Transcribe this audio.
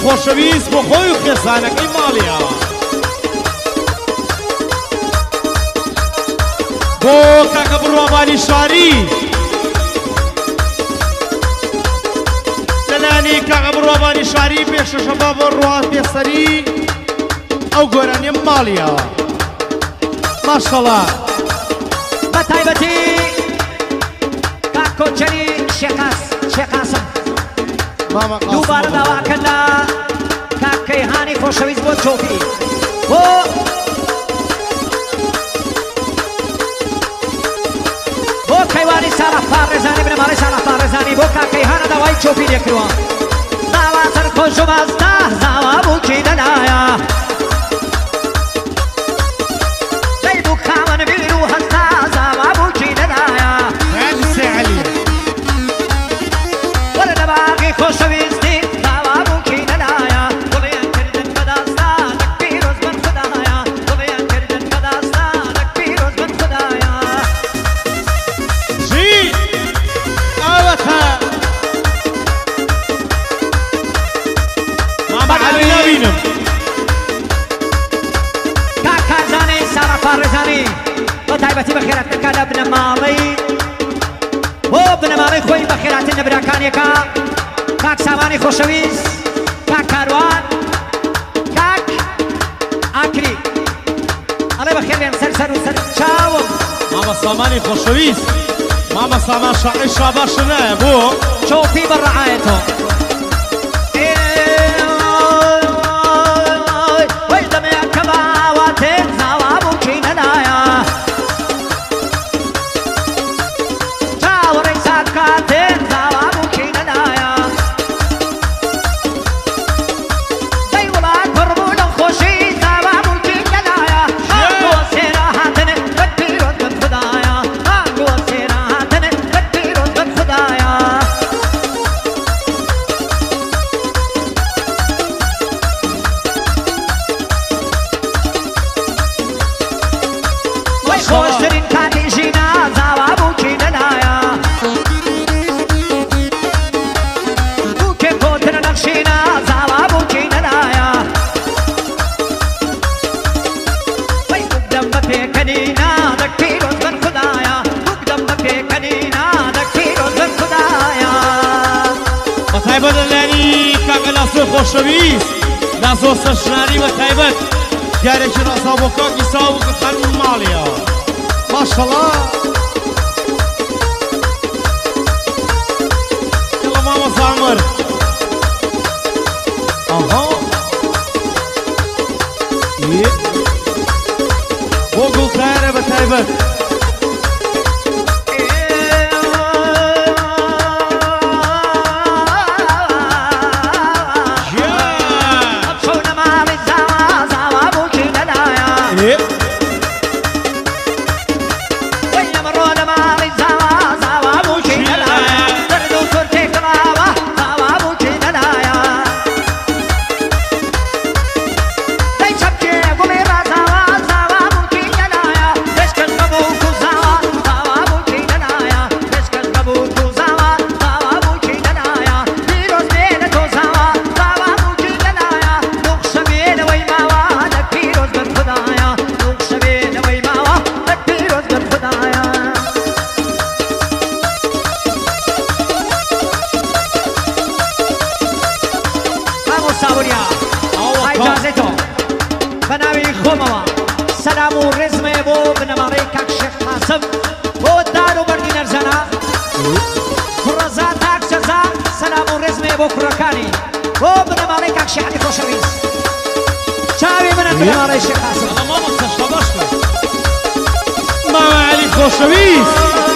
خۆشەویست بۆ خۆی و خێزانەکەی ماڵیەوە بۆ کاکە بڕوابانی شاری لەلایەنی کاکە بڕوابانی شاری پێشەشە بە بڕوا پێسەری ئەو گۆرانیە ماڵیەوە ماشەڵا بە تایبەتی کاک کۆچەری شێخ قاسم دووبارە داواکەن لە کاک کەیهانی خۆشەویست بۆ چۆپی بۆ کەیوانی ساڵح پاڕێزانی بنەماڵەی ساڵح پاڕێزانی بۆ کاک کەیهانە داوای چۆپی لێکردووە زاوا سەرخۆش و مەستە زاوا بووکی دەلایە دەی بوو خاوەن بیر و هەستا زاوا بووکی دەلایە وەرە لە باغی خۆشەویستی زاوا بووکی دەلایە دڵیان کردن بەداستانەک پیرۆز بن خودایە دڵیان کردن بەداستانەک پیرۆز بن خودایە ژی ئاوەتە مامە عەلی نابینم کاک کارزانی ساڵح پاڕێزانی بە تایبەتی بەخێراتنەکە لە بنەماڵەی بۆ بنەماڵەی خۆی بەخێراتن لە براکانێکە کاک سامانی خۆشەویست کاک کاروان کاک ئاکری ئەڵێ بەخێر بێن سەر سەر و سەر چاوم مامە سامانی خۆشەویست مامە سامان شاعی شاباشە نایە بۆ چۆپی بە ڕعایەتەوە وەی دەمێ کە باواتێن زاوا بووکی نەلایە چاوەڕێی سات کاتێن زاوا بووکی نەلایە دەی وڵات پڕ بوو لە خۆشی زاوا بووکی نەلایە ئاگۆ سێرا هاتن بەد پیرۆز بن خودایە ئاگۆ سێرا هاتن بەد پیرۆز بن خودایە وەی خۆشترین کاتی ژینا زاوا بووکی نەلایە بووکێ کۆترە نەخشینە زاوا بووکی نەلایە وەی بووک دەم بە پێکەنینە دەک پیرۆز بن خودایە بووک دەم بە پێکەنینە دەک پیرۆز بن خودایە بە تایبەت لەلایەنی کاکە ناسۆ خۆشەویست ناسۆ سەرشناری بە تایبەت دیارێکی ڕاستاو بۆ کاکی ساو کە خانم ماڵیەوە ماشەڵا یەڵا مامۆستا عومەر ئەها بۆ گوڵتارە بە تایبەت مامۆستا وریا ئیجازەی تۆ بە ناوی خۆمەوە سەلام و ڕێزمەیە بۆ بنەماڵەی کاک شێخ قاسم بۆ دار و بەردی نەرزەنا کوڕەزا تاک جەزا سەلام و ڕێزمەیە بۆ کوڕەکانی بۆ بنەماڵەی کاک شێخ عەلی خۆشەویست چاوی منە بنەماڵەی شێخ قاسم. مامۆستا شاباش کە مامە عەلی خۆشەویست.